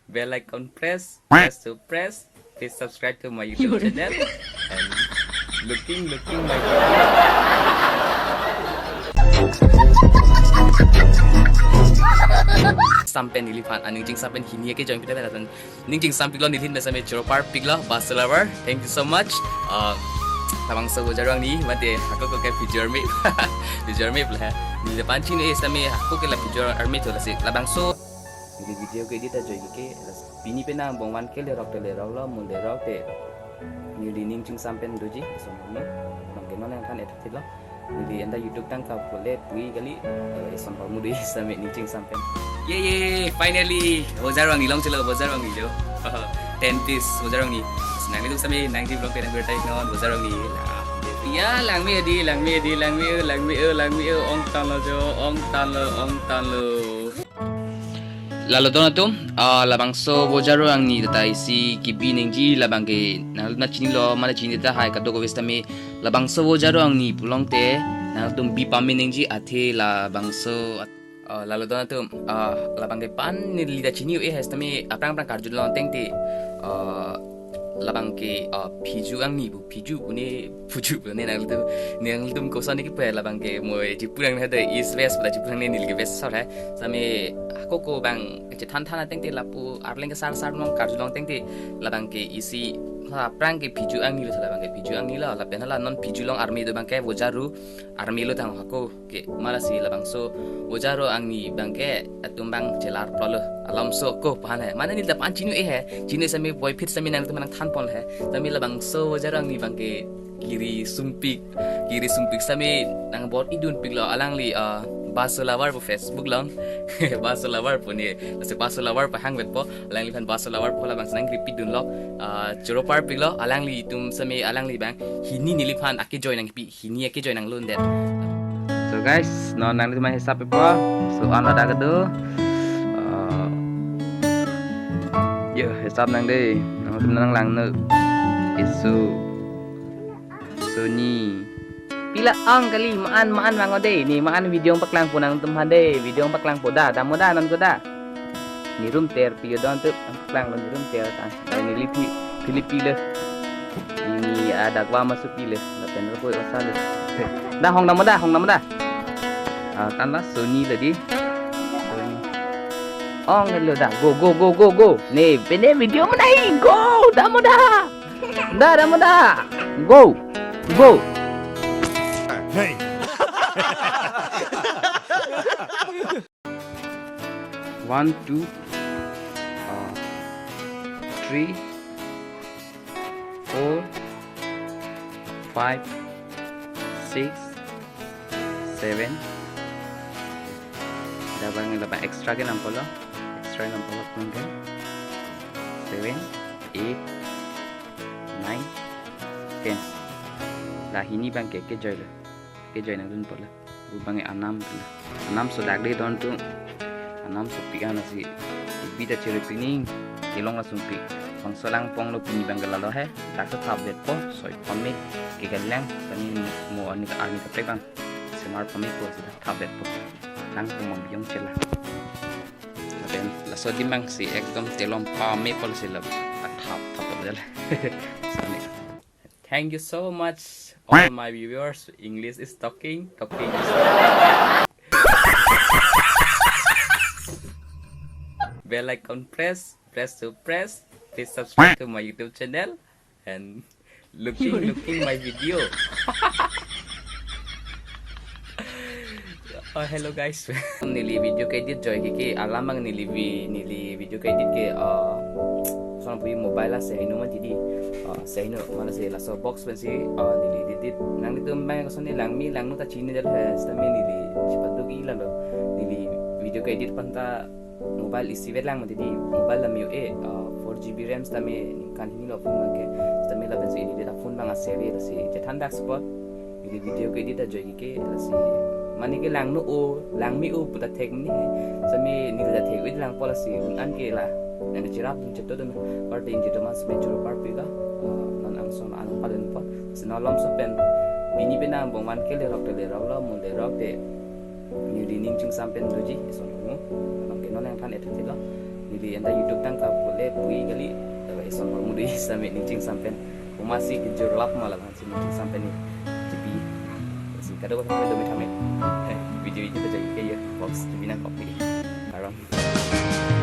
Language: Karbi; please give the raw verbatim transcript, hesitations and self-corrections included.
Bell icon press, press to press. Please subscribe to my YouTube channel. And looking, looking my sampen neliphan, aning chingsampen hini ke join pita pita. Ning chingsampiklo, neli hin besame choro parpiklo, Baso Lover. Thank you so much. Uh, labangso Bojaro angni, mate hako ko ke video army. Video army pula. Neli pangchini-e same hako ke la video army to lasi. Labangso neli video ke edit ajoine ke, pini penang bongvan ke lerok te leroklo, mo lerok te neli ning chingsampen doji, so mo, bang ke non yang kan edit lo. Neli anta YouTube tangka pule pui kali, eh, ison hormu doji same ning chingsampen. Ye, ye, finally, Bojaro angni longchelo, Bojaro angni jo. Ten piece, Bojaro angni. Nanglitum same nangji vlog ke nang bertai non, Bojaro angni. Lah. Ya, langme di, langme di, langme, langme, langme, ongtanlo jo, ongtanlo, ongtanlo. Lalo don atum, ah, labangso Bojaro angni tata isi kebi nangji labang ke nangtum na chinilo, mane chini tahai kadokave sitame labangso Bojaro angni pulote nangtum bi pame nangji athe labangso, ah, lalo don atum, ah, labang ke pan neli ta chini-e hai sitame aphrang aphrang karjulong tangte, ah, labang ke, ah, phiju angni pu, phiju pu ne, phiju pu ne nangtum, nangtum koson ne kipu labang ke mo chipu nang hade east west pu chipu nang ne neli ke west sor hai. Same hako ko bang chethan than tangte lapu arleng ke sar sar long karjulong tangte labang ke isi, ha, aphrang ke phiju angni lo, labang ke phiju angni lo, lapen hala non phiju long army do bang ke Bojaro army lo tang hako ke, malasi labangso Bojaro angni bang ke atum bang chelar plo lo, alamso ko pan hai. Mane neli ta pangchini-e hai, chini same boy phit same nangtum nangthanpon hai. Same labangso Bojaro angni bang ke kiri sumpik, kiri sumpik same nang bor idunpiklo alangli, ah, Baso Lover pu Facebook long. Baso Lover pu ne, lasi Baso Lover pu hangvetpo, alangliphan Baso Lover pu labang nang repeat dunlo, ah, choro parpiklo, alanglitum same alangli bang hini neliphan ake join nangpi, hini ake join nanglundet. So guys, non nangtum hisap po. So an ada kedo. Uh, yo, hisap nang dei. Nangtum nang lang nu. Isu. Sony. Pila ang kali maan maan mang dei. Ne maan video paklangpo nangtum han dei. Video paklangpo da. Damo da non ko da. Ne room ter pio don tu. Klanglo ne room ter ta. Neli phi, Philippi le. Ne adak wa masu pile. Lapen ro koi osa le. Da hong damo da, hong damo da. Ah, kan la Sony le di. Sony. Ong lo da. Go, go, go, go, go. Ne, pene video mana hi. Go, damo da. Da, damo da. Go. Go. Hey. One, two, uh, three, four, five, six, seven. Labang, labang extra ke nangkolo, extra nangkolo mungkin seven, eight, nine, ten. La hini bang ke, ke join lo, ke join nangdunpo la. Bang anam tu. Anam so dak dei don tu. Anam so pian asi. Bida chere pining. Kelong la sumpik. Bang so langpong lo pini bang ke lalo hai. Dak so thapvetpo. Soi pame. Ke galang. Kami mo ani ka ani kaprek bang. Semar pame po so thapvetpo. Langpong mong biong chela. Lapen laso adim bang si ekdom telong pame po si la. Thap thap po jala. Sami. Thank you so much, all my viewers. English is talking, talking is bell icon press, press to press. Please subscribe to my YouTube channel and looking, looking my video. Oh, hello guys. Neli video ke edit join ke ke alam bang neli vi-, neli video ke edit ke, uh, son pui mobile la sehinu mati di. Uh, sehinu mane si laso box pensi, uh, neli edit edit. Nanglitum bang koson ne langme langno ta chini jalo hai, sitame neli chepaduk-i lalo. Neli video ke edit panta mobile isi vet lang mati di. Mobile la meo e, uh, four G B RAM sitame ningkan hini lo phone bang ke. Sitame lapensi neli ta phone bang ase ve lasi chethan dak spot. Neli video ke edit ajoine ke lasi mane ke langno-o, langme-o puta thek mene. Same neli ta thek-vet langpo lasi un-an ke la nang cherap dun cheto dun. Par ding cheto mas me choro parpiklo. Ah, non angsong an padun po. Sino lom so pen pini penang bongvan ke lerok te leroklo, mo lerok te neli ning chingsampen doji, ison mo. Bang ke non nangthan et thilo. Neli anta YouTube tangka pule pui kali, tapi ison hormu dei same ning chingsam pen. Komatsi kejor lap ma labangsi ning chingsam pen ne chipi. Si kadokave do me thame. Eh, video ini terjadi kayak box chipi nangkok dei. Aram.